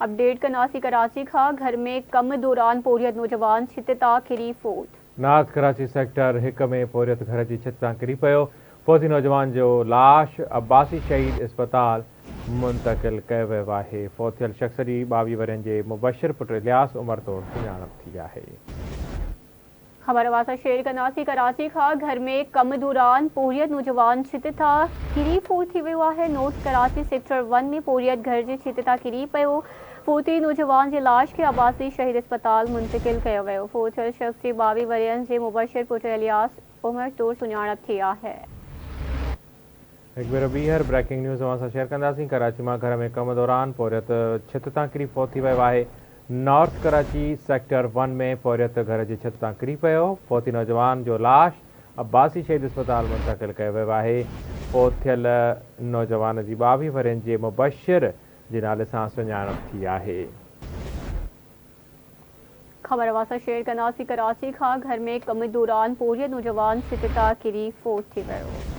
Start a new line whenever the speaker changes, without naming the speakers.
Update ڪنداسين ڪراچي کان گهر ۾ ڪم دوران پورهيت نوجوان ڇت تان ڪري فوت.
نارٿ ڪراچي سيڪٽر هڪ ۾ پورهيت گهر جي ڇت تان ڪري پيو، فوتي نوجوان جو لاش عباسي شهيد اسپتال منتقل ڪيو ويو آهي، فوت ٿيل شخص جي 22 ورهين جي مبشر پٽ الياس عمر طور سڃاڻپ ٿي آهي.
خبر اوهان سان شيئر ڪنداسين ڪراچي کان گهر ۾ ڪم دوران پورهيت نوجوان ڇت تان ڪري فوت ٿي ويو آهي نارٿ ڪراچي سيڪٽر ون ۾ پورهيت گهر جي ڇت تان ڪري پيو فوتي نوجوان جي لاش کي عباسي شهيد اسپتال منتقل ڪيو ويو فوت ٿيل شخص جي 22 ورهين جي مبشر پٽ الياس عمر طور سڃاڻپ ٿي آهي.
هڪ ڀيرو ٻيهر بريڪنگ نيوز اوهان سان شيئر ڪنداسين، ڪراچي مان گهر ۾ ڪم دوران پورهيت ڇت تان ڪري فوت ٿي ويو آهي، نارٿ ڪراچي سيڪٽر ون ۾ پورهيت گهر جي ڇت تان ڪري پيو، فوتي نوجوان جو لاش عباسي شهيد اسپتال منتقل ڪيو ويو آهي، فوت ٿيل نوجوان جي 22 ورهين جي مبشر جي نالي سان سڃاڻپ ٿي آهي.
خبر اوهان سان شيئر ڪنداسين ڪراچي کان گهر ۾ ڪم دوران پورهيت نوجوان ڇت تان ڪري فوت ٿي ويو.